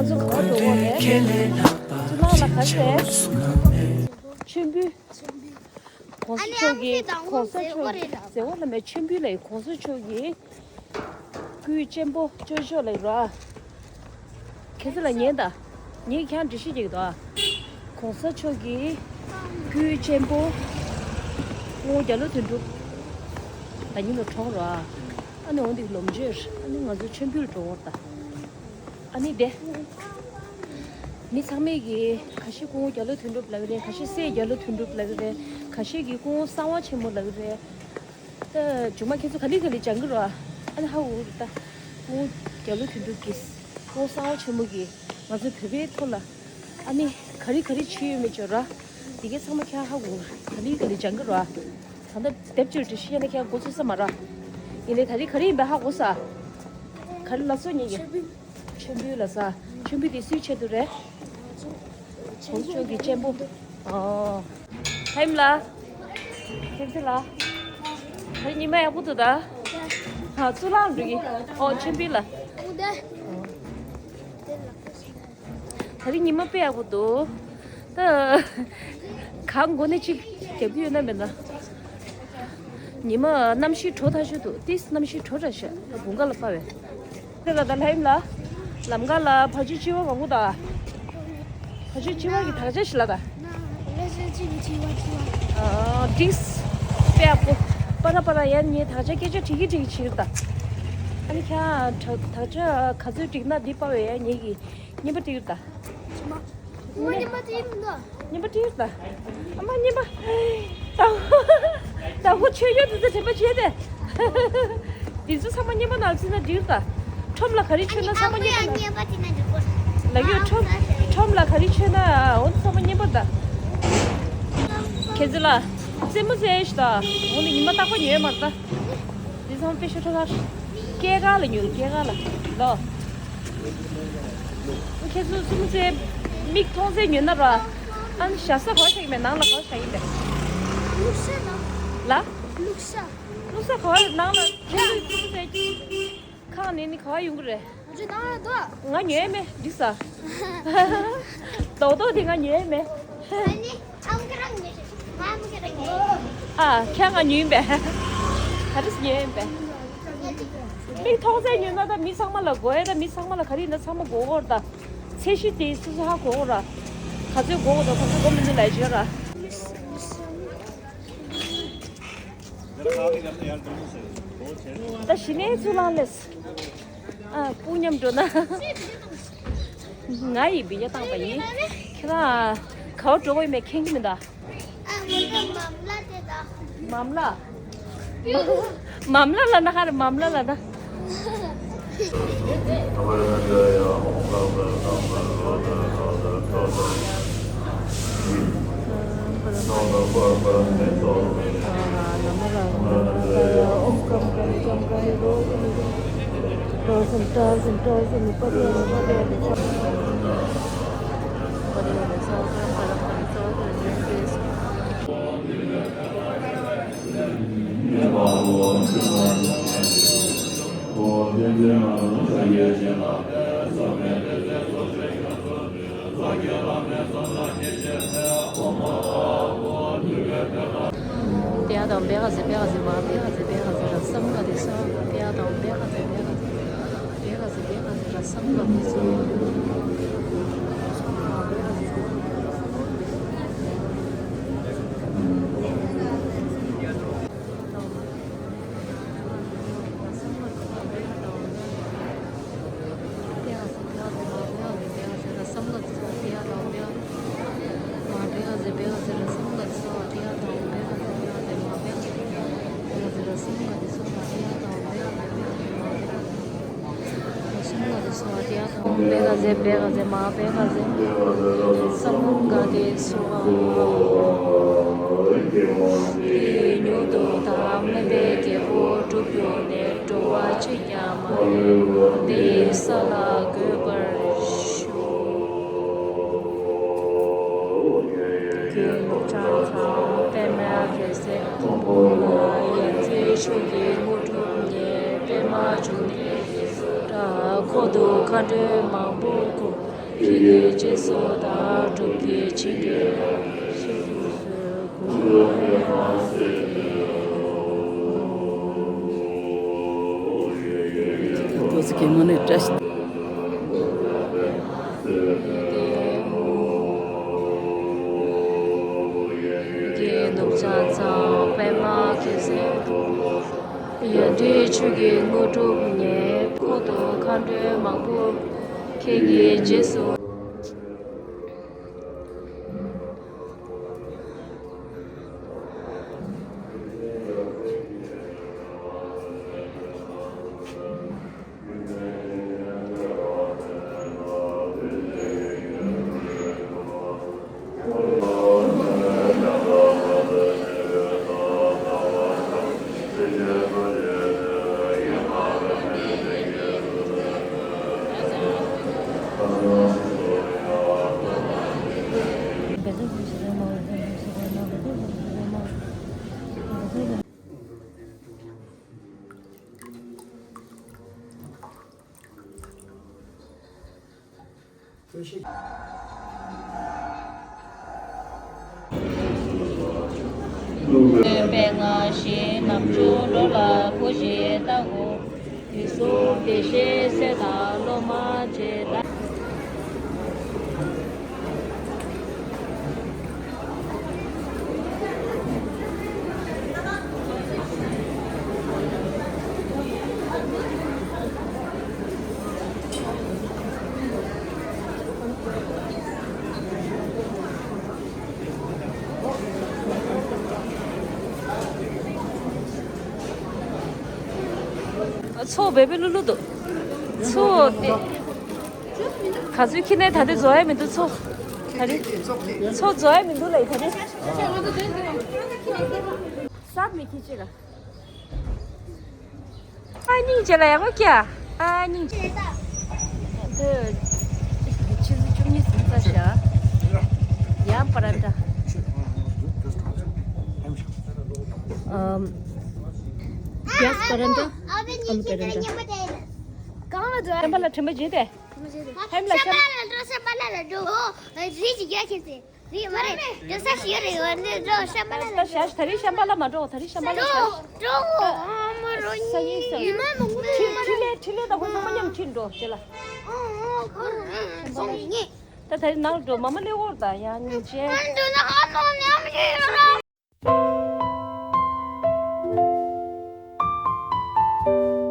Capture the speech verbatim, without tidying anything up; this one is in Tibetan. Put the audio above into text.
ཚོ་ག་པར་འགྲོ་གི་ཡོད་རེད། ཚུར་ལ་ལ་ག་རེ་རེད། མཆོད་འབུལ། གོང་ས་མཆོག་གི་གོང་ས་མཆོག་གི་མཛད་སྒོ་ལ་མེད། མཆོད་འབུལ་ལ་གོང་ས་མཆོག་གི་སྐུའི་གཅེན་པོ་ཅོ་ཅོ་ལ་ར། ཁྱེད་ཚོ་ལ་ཉན་ད། ངས་ཁྱང་འདྲི་ཤེས་ཀྱི་འདུག་གོང་ས་མཆོག་གི་སྐུའི་གཅེན་པོ་སྐུ་ངོ་རྒྱ་ལོ་དོན་གྲུབ་ད་ཉིན་ལ་གྲོངས་ར། ཨ་ནི་འོང་འདི་ལོ་མཇུག་ཨ་ནི་ང་ཚོ་མཆོད་འབུལ་འགྲོ་བར་ད། ཨ་ནི་དེ། མི་ཚང་མས་ཀྱི་ཁ་ཤས་སྐུ་ངོ་རྒྱ་ལོ་དོན་གྲུབ་ལབ་ཀྱི་རེད། ཁ་ཤས་སྲས་རྒྱ་ལོ་དོན་གྲུབ་ལབ་ཀྱི་རེད། ཁ་ཤས་ཀྱིས་སྐུ་ངོ་གསང་བ་ཆེན་མོ་ལབ་ཀྱི་རེད། ད་མཇུག་མ་ཁྱེད་ཚོ་ག་ལེ་ག་ལེ་སྦྱང་གི་རོགས། ཨ་ནི་ཧ་གོ་གི་རེད་ད། སྐུ་ངོ་རྒྱ་ལོ་དོན་གྲུབ་ཀྱིས་སྐུ་ངོ་གསང་བ་ཆེན་མོ་གིས་ང་ཚོའི་བོད་པའི་ཐོག་ལ་ཨ་ནི་ག་རེ་ག་རེ་བྱས་ཡོད་མེད་ཅོ་ར། འདི་གའི་ཚང་མ་ཁྱེད་ཧ་གོ་གི་རེད། ག་ལེ་ག་ལེ་སྦྱང་གི་རོགས། ད་ལྟ་དེབ་ཅིག་འབྲི་ཤེས་ན་ཁྱེད་འགོ་ཚུགས་ས་མ་ར། ཡིན་ནའི་ད་རེས་ག་རེ་ཡིན་པ་ཧ་གོ་ས། ག་རེ་ལ་སོ་ཉེ་གི་མཆོད་འབུལ་ལ་ས། མཆོད་འབུལ་དེ་སུའི་ཆེད་དུ་རེད། གོང་ས་མཆོག་གི་གཅེན་པོ། ཨོ། ཧེམ་ལ། ཁྱེད་ཚོ་ལ། ད་ཉི་མ་ཡག་པོ་འདུག་ད། ཧ་གཙུག་ལག་འགྲོ་གི་ཨོ་མཆོད་འབུལ་ལ། ད་རེས་ཉི་མ་དཔེ་ཡག་པོ་འདུག་ད། གང་མགོ་ནས་གཅིག་རྒྱབ་ཀྱི་ཡོད་ན་མེད་ན། ཉི་མ་གནམ་གཤིས་དྲོ་ཐག་ཆོད་འདུག་ཏིས་གནམ་གཤིས་དྲོ་དྲགས་ཤག་དགུན་ཁ་ལ་དཔའ་བས། དེ་ལ་ད་ལྷ་ཡིམ་ལ། ལམ་ཁ་ལ་ཕ་ཆུ་ཆི་བ་མང་པོ་དང་། ཕ་ཆུ་ཆི་བ་གི་དག་ཆ་ཞིག་ལ་ད། ཨ་འགྲིགས། དཔེ་ཡག་པོ། པ་ར་པ་ར་ཡ་ངས་དག་ཆ་སྐད་ཆ་དྲི་གི་དྲི་གི་བྱེད་ཀྱི་ད། ཨ་ནི་ཁྱེད་དག་ཆ་ག་ཚོད་འགྲིག་ན་འདི་པ་བས་ཡ་ངེད་ཀྱི་རྔན་པ་སྤྲད་ཀྱི་ད། རྔན་པ་སྤྲད་ཀྱི་ད། ཨ་མ་རྔན་པ། ད་ཧོ་ད་ཧོ་ཆོས་ཡོད་དུ་ཚོད་དྲན་པ་བྱས་ཏེ། འདི་ཚོ་ཚང་མ་རྔན་པ་ནང་ཚིག་ན་འགྲིག་ད། ཁྲོམ་ལ་ག་རེ་མཆོད་ན་ཚང་མ་རྔན་པ་ནང་། རྔན་པ་དེ་ན་འགྲིག་གོ། ལ་ཡོད་ཁྲོམ། ཁྲོམ་ལ་ག་རེ་མཆོད་ན་འོ་ཚང་མ་རྔན་པ་ད། ཁྱེད་ཚོ་ལ། རྩེད་མོ་རྩེ་ཡས་ཤི་ད། འོ་ནི་ཉི་མ་རྟག་པ་ཉོས་མ་རེད་ད། འདི་ཚང་མ་དཔེ་ཤ་ཁྲོ་ཁ། སྐྱེས་སྐར་ལ་ཉོས་སྐྱེས་སྐར་ལ། ལོ། ཁྱེད་ཚོ་རྩེད་མོ་རྩེ། མིག་མཐོང་ཚད་ཉོས་ན་ར། ཨ་ནི་ཞབས་ས་ག་བ་བཞག་གི་མེད་ནང་ལ་ག་བ་བཞག་གི་མེད། ལ། བླུགས་ས་ག་བ་ནང་ལ་ཁྱེད་ཚོ་རྩེད་མོ་རྩེ། ཁང་ནས་ནི་ག་བ་ཡོང་གི་རེད། ང་ཉོས་མེད་འགྲིག་ས། རྡོག་རྡོག་དེ་ང་ཉོས་མེད། ཨ་ཁྱེད་ང་ཉོས་པས། ག་རེ་ཉོས་པས། མིག་མཐོང་ཚད་ཉོས་ན་ད་མི་ཚང་མ་ལ་དགོས་ཡ་ད་མི་ཚང་མ་ལ་ག་རེ་ཡིན་ན་ཚང་མ་དགོས་གོ་ར་ད། ཚད་གཞི་དེ་སོ་སོ་ཧ་གོ་གོ་ར། ག་ཚོད་དགོས་གོ་ད་ག་ཚོད་དགོས་མི་འདུག་ལ་བྱོས་ར། ད་གཞི་ནས་ཚུར་ལངས་ལས། ཨ་སྤུ་མཉམ་འགྲོ་ན། ང་ཡི་བི་ཡ་བཏང་པ་ཡིན། ཁྱེད་རང་ག་བ་འགྲོ་གི་ཡོད་མེད་མཁྱེན་གྱི་མི་འདུག་མམ་ལ། མམ་ལ་ལ་ན་ཧ་རེ་མམ་ལ་ལ་ན། ཁྱེད་ཀྱི་རྗེས་སུ་བདག་སྒྲུབ་ཀྱི་ཕྱིར་ཁྱེད་ལ་ཞེས་གསོལ། ཀོ་ཙི་གེ་མོ་ནས་བཀྲ་ཤིས། ཀྱི་ནུབ་བྱང་མཚམས་པདྨ་འཁྱིལ་སའི་ཡ་བྲིས་ཆོས་ཀྱི་དངོས་གྲུབ་བརྙེས། ཁོང་དུ་མཁའ་འགྲོ་མང་པོ་ཁྱེད་ཀྱི་རྗེས་སུ། སྟོན་པའི་སྔ་ཕྱི་རྣམ་འབྱོར་འགྲོ་ལ་གོ་ཞེས་བལྟའོ། དུས་གསུམ་བདེ་གཤེགས་སྲས་དང་སློབ་མ་བཅས་དང་། ཚོགས་བེ་བེ་ལུ་ལུ་འདུག་ཚོགས་དེ། ག་ཚོད་ཁྱི་ནས་ད་དེ་བཟོ་ཡ་མི་འདུག་ཚོགས། ད་རེ། ཚོགས་བཟོ་ཡ་མི་འདུག་ལ་ད་རེ། སབ་མི་ཁྱི་ཅི་ལ། ཨ་སྙིང་རྗེ་ལ་ཡག་པོ་ཀྱ། ཨ་སྙིང་རྗེ། དེ་ཆུ་ཚོད་བཅུ་གཉིས་ཟིན་ཚར་ཤག་ཡང་པ་ར་འདྲ། ཨམ། གེ་སི་པ་ར་འདྲ། ཨ་ལུ་པ་ར་འདྲ། གང་ལ་འགྲོ། ཤམ་པ་ལ་དྲན་པ་བརྗེད་དེ། ཧེམ་ལ་ཤམ། ཤམ་པ་ལ་འགྲོ། ཤམ་པ་ལ་འགྲོ། རི་ཅིག་རྒྱག་ཁྱེར་ཏེ། རི་མ་རེད། འགྲོ་ས་ཞིག་ཡོད་རེད། ཡོད་རེད། འགྲོ། ཤམ་པ་ལ་ད་ཤ་ད་རི་ཤམ་པ་ལ་མ་འགྲོ། ད་རི་ཤམ་པ་ལ་འགྲོ། འགྲོ། ཨ་མ་རོ་ས་ཡིན་ས་ཡིན། ཁྲི་ལས་ཁྲི་ལས་ད་ཁོ་ཚང་མ་མཉམ་ཁྲིད་འགྲོ་བྱེད་ལ། ཨོ་ཨོ་ཁོ་རང་ཚོང་ཡིན། ད་ད་རི་ནང་འགྲོ། མ་མ་ལེ་འོར་ད་ཡང་སྙིང་རྗེ། ཨ་འགྲོ་ན་ཨ་ནོ་མཉམ་ཁྲིད་རོགས།